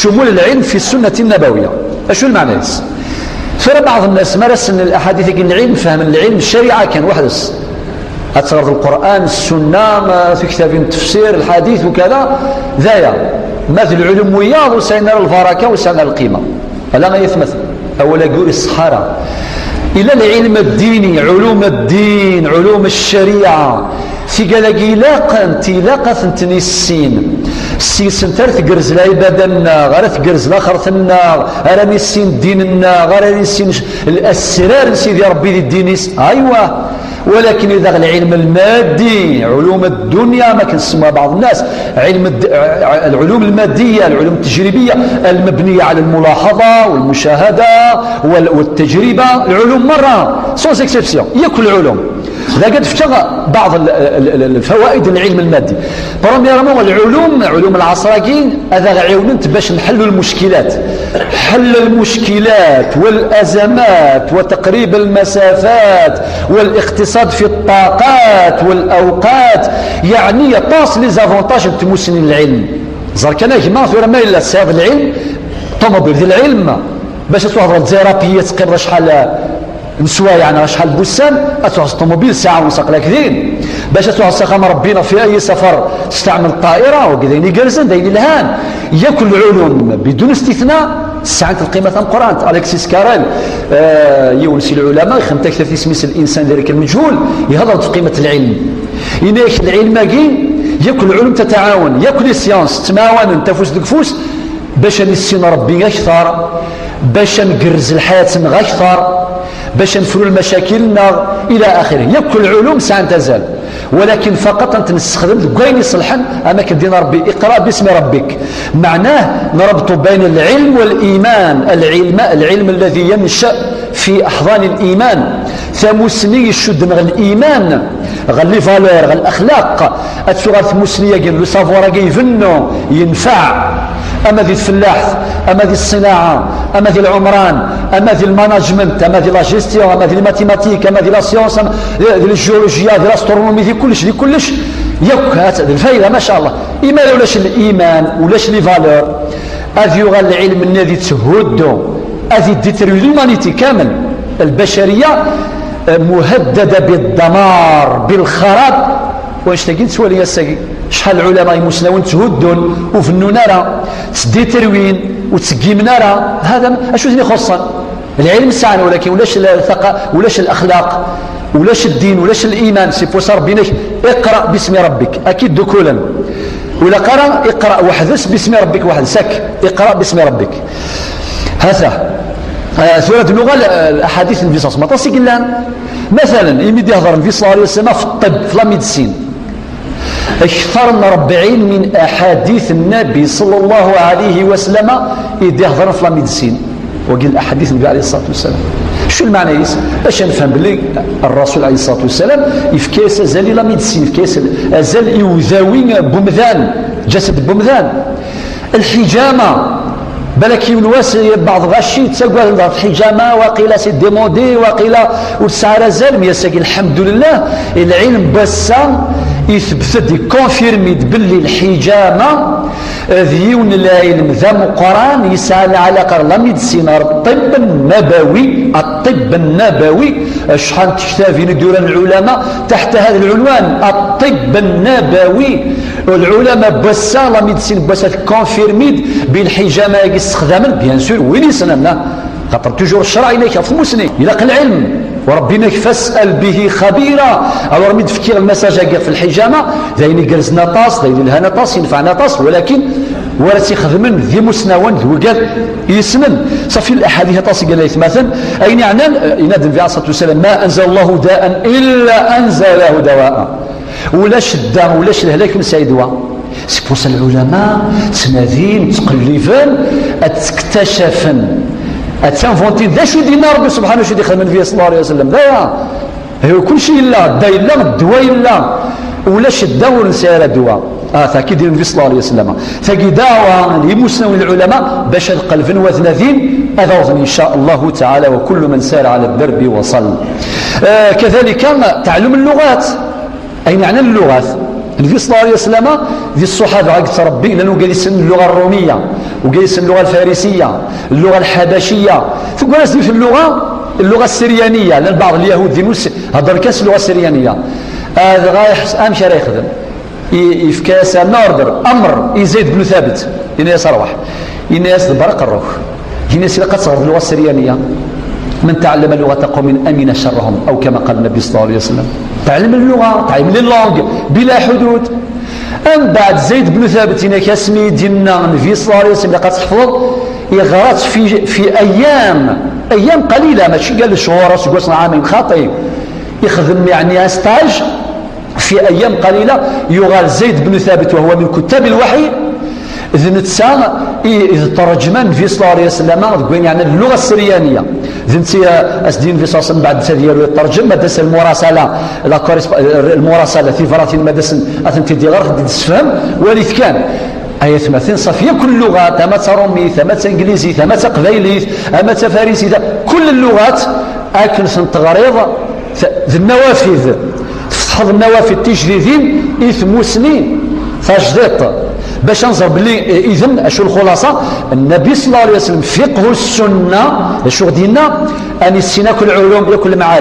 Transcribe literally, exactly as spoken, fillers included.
شمول العلم في السنة النبوية. أشو المعنى يس؟ Tura بعض الناس ما رسن الأحاديث كن العلم، فهم العلم الشريعة كان وحدس. أتغرض القرآن، السنة، ما في كتاب التفسير، الحديث وكذا. ذايا، ما في العلوم وياض وسعنا البركة وسعنا القيمة. فلا ما يثمث. أولا قول الصحارى. إلى العلم الديني، علوم الدين، علوم الشريعة. Tigalagi ilaqen, tilaq ad tent-nissin. Seg-sent ara tgerrez lɛibada-nneɣ, ara tgerrez laxert-nneɣ, ara nissin ddin-nneɣ, ara nissin š-, l-, asrar n Sidi Ṛebbi di ddin-is. Aywa. ولكن إذا العلم المادي، علوم الدنيا، ما كنسموها بعض الناس، علم الد-، العلوم المادية، العلوم التجريبية المبنية على الملاحظة والمشاهدة وال-، والتجربة، العلوم مرة، sans exception، هي كل العلوم. إذا قد افتغى بعض ال-، ال-، ال-، الفوائد العلم المادي. Premièrement، العلوم، علوم العصر كين، هذا عيوننت باش نحلوا المشكلات. حل المشكلات والأزمات وتقريب المسافات والاقتصاد في الطاقات والأوقات، يعني يطاس les avantages نتموسن العلم. زر كان يا جماعة، ثورة ما إلا سبب العلم، طوموبيل ديال العلم، باش توهضر الجزائر بيا تقرا شحال نسوى، يعني شحال بوسان، اتوهز طوموبيل ساعة ونص قلاك دين. باش اتوهز سخام ربنا في أي سفر تستعمل الطائرة، وكذا يعني جرزن، داين الهان. ياكل العلوم بدون استثناء ساعة القيمة تام قرانت. أليكسيس كاريل، آه، يونسي العلماء، خمتك ثلاثي سميس الإنسان ذلك المجهول، يهضر في قيمة العلم. إنك العلم كي ياكل العلوم تتعاون، ياكل السيانس تماون، تفوس دكفوس، باش نسين ربي أكثر، باش نقرز الحياة أكثر، باش نفروا المشاكل إلى آخره. ياكل العلوم ساعة تزال، ولكن فقط أنت نستخدم دكاين يصلحن. أما كدينا ربي: اقرأ باسم ربك، معناه نربط بين العلم والإيمان. العلم، العلم الذي ينشأ في أحضان الإيمان، ثموسني يشدن غير الإيمان، غير les valeurs، غير الأخلاق. أتسوغر ثموسني يجن le savoir يبنو ينفع، أما ذي الفلاح، أما ذي الصناعة، أما ذي العمران، أما ذي المانجمنت، أما ذي la gestion، أما ذي les mathématiques، أما ذي la science، أما ذي الجيولوجيا، ذي l'astronomie، ذي كلش، ذي كلش. ياك هات الفايدة ما شاء الله. إما لولاش الإيمان ولاش les valeurs، أذ يغال العلم الذي تهدو، أذ يديتروي l'humanité كامل، البشرية، آه، مهددة بالدمار، بالخراب. واش تاكي تسوالي يا ساكي؟ شحال العلماء يمسناون تهدون وفنون أرى، تديتروين وتسقيمن أرى. هذا م-، أشو ثني خصا؟ العلم سعنا، ولكن ولاش الثقة، ولاش الأخلاق، ولاش الدين، ولاش الإيمان. C'est pour ça ربي نك: اقرأ باسم ربك. أكيد دكولا. ولا قرأ: اقرأ وحدس باسم ربك وحدسك. اقرأ باسم ربك. هذا. آه، ثورة اللغة، ال-، الأحاديث النبي صلى الله عليه وسلم. طاسي قلان. مثلًا، إمي دي هضر النبي صلى الله عليه وسلم في الطب، في la médecine. أكثر من أربعين من أحاديث النبي صلى الله عليه وسلم يدي هضر في la médecine. وقيل الأحاديث النبي عليه الصلاة والسلام. شو المعنى يس؟ باش نفهم بلي الرسول عليه الصلاة والسلام يفكيس أزال la médecine، يفكيس أزال يوذاوي بومذان، جسد بومذان. الحجامة، بالك يونواس بعض غاشي تساقوا الحجامة، واقيلا c'est démodé، واقيلا وتسعى رزال، mais يساقي الحمد لله العلم بسا يثبت دي كونفيرمي باللي الحجامة ذيون العلم ذا مقران يسعى على قر la médecine، الطب النبوي، الطب النبوي. شحال كتاب يدور العلماء تحت هذا العنوان، الطب النبوي. العلماء بوسا، la médecine بوسا كونفيرميد بالحجامة يستخدمن، bien sûr، وين يسنمنا؟ خاطر toujours الشرع يناك في مسلم، يلاق العلم. وربي ناك: فاسأل به خبيرا. Alors مي تفكير المساج هكا في الحجامة، ذاين يقرز نطاس، ذاين الها نطاس، ينفع نطاس، ولكن ورا تخدمن ذي مسنون ذوقات يسنن. صافي الأحاديث نطاس قال لي مثلًا، أين يعنى، آه، ينادي النبي عليه الصلاة والسلام: ما أنزل الله داء إلا أنزل له دواء. ولاش الداء، ولاش الهلاك من سيد دواء. C'est pour ça العلماء تنادين، تقلبن، اتكتشفن، اتنفونتين. ذا شو دينا ربي سبحانه، شو دي خدم النبي صلى الله عليه وسلم؟ ذا يا، هو كل شيء إلا، الداء إلا، الدواء إلا. ولاش الداء ونسير الدواء. آه، تأكيد النبي صلى الله عليه وسلم. تجي دعوة لمسلم العلماء باش القلب وثلاثين أذوضن إن شاء الله تعالى، وكل من سار على الدرب وصل. آه، كذلك تعلم اللغات. أين يعنى اللغات؟ Nnbi ṣella Llahu ɛalayhi wa sallam, di ṣṣuḥaba i yettrebbi, llan wigad yessnen lluɣa ṛṛumiya, wigad yessnen lluɣa lfarisiya, lluɣa lḥabaciya. Teggra-s di lluɣa, lluɣa ssiryaniya, llan lbeɛḍ n lyahud din heddren kan s lluɣa ssiryaniya. Ah, dɣa iḥess amek ara yexdem. I-, yefka-yas un ordre, amr, i Zayd bnu Thabit, yenna-yas: "Rwaḥ." Yenna-yas: "Ḍebber aqerru-k." Yenna-yas: "Ilaq ad teɣreḍ lluɣa ssiryaniya. من تعلم لغة قوم أمن شرهم، أو كما قال النبي صلى الله عليه وسلم." Tɛellem lluɣa, tɛellem les langues, bila ḥudud. Ambeɛd Zayd bnu Thabit, yenna-k, asmi i d-yenna Nnbi ṣella Llahu ɛalayhi wa sallam ilaq ad tḥefḍeḍ, yeɣra-tt fi, fi ayyam, ayyam qalila, mačči gal cchur, aseggas neɣ ɛamayn, xaṭi. Ixdem, yeɛni, un stage, fi ayyam qalila, yuɣal Zayd bnu Thabit, wa huwa min kuttab lwaḥyi, d netta i, i d ṭṭerǧman Nnbi ṣella Llahu ɛalayhi wa sallam deg wayen yeɛnan lluɣa ssiryaniya. D netta, as-d-yenna Nnbi ṣella Llahu ɛalayhi wa sallam, mbeɛd netta ad yaru yeṭṭerǧem, ma d-as lmurasala, la corresp-, lmurasala, tibratin, ma d-asen ad tent-id-iɣer, ad tent-id-issefhem, walit kan. Ay atmaten, ṣafi yakk lluɣat, ama d taṛumit, ama d tanglizit, ama d taqbaylit, ama d tafarisit, kull lluɣat, akken ten-teɣriḍ, t-, d nnawafid. Tfetḥeḍ nnawafid tijdidin i tmusni tajdiṭ. Bac ad nẓer belli, eh, idem, acu lxulaṣa, Nnbi ṣella Llahu ɛalayhi wa sallam, fiqhu ssunna, acu ɣ-d-yenna, ad nissin akk lɛulum, yakk lmaɛarif.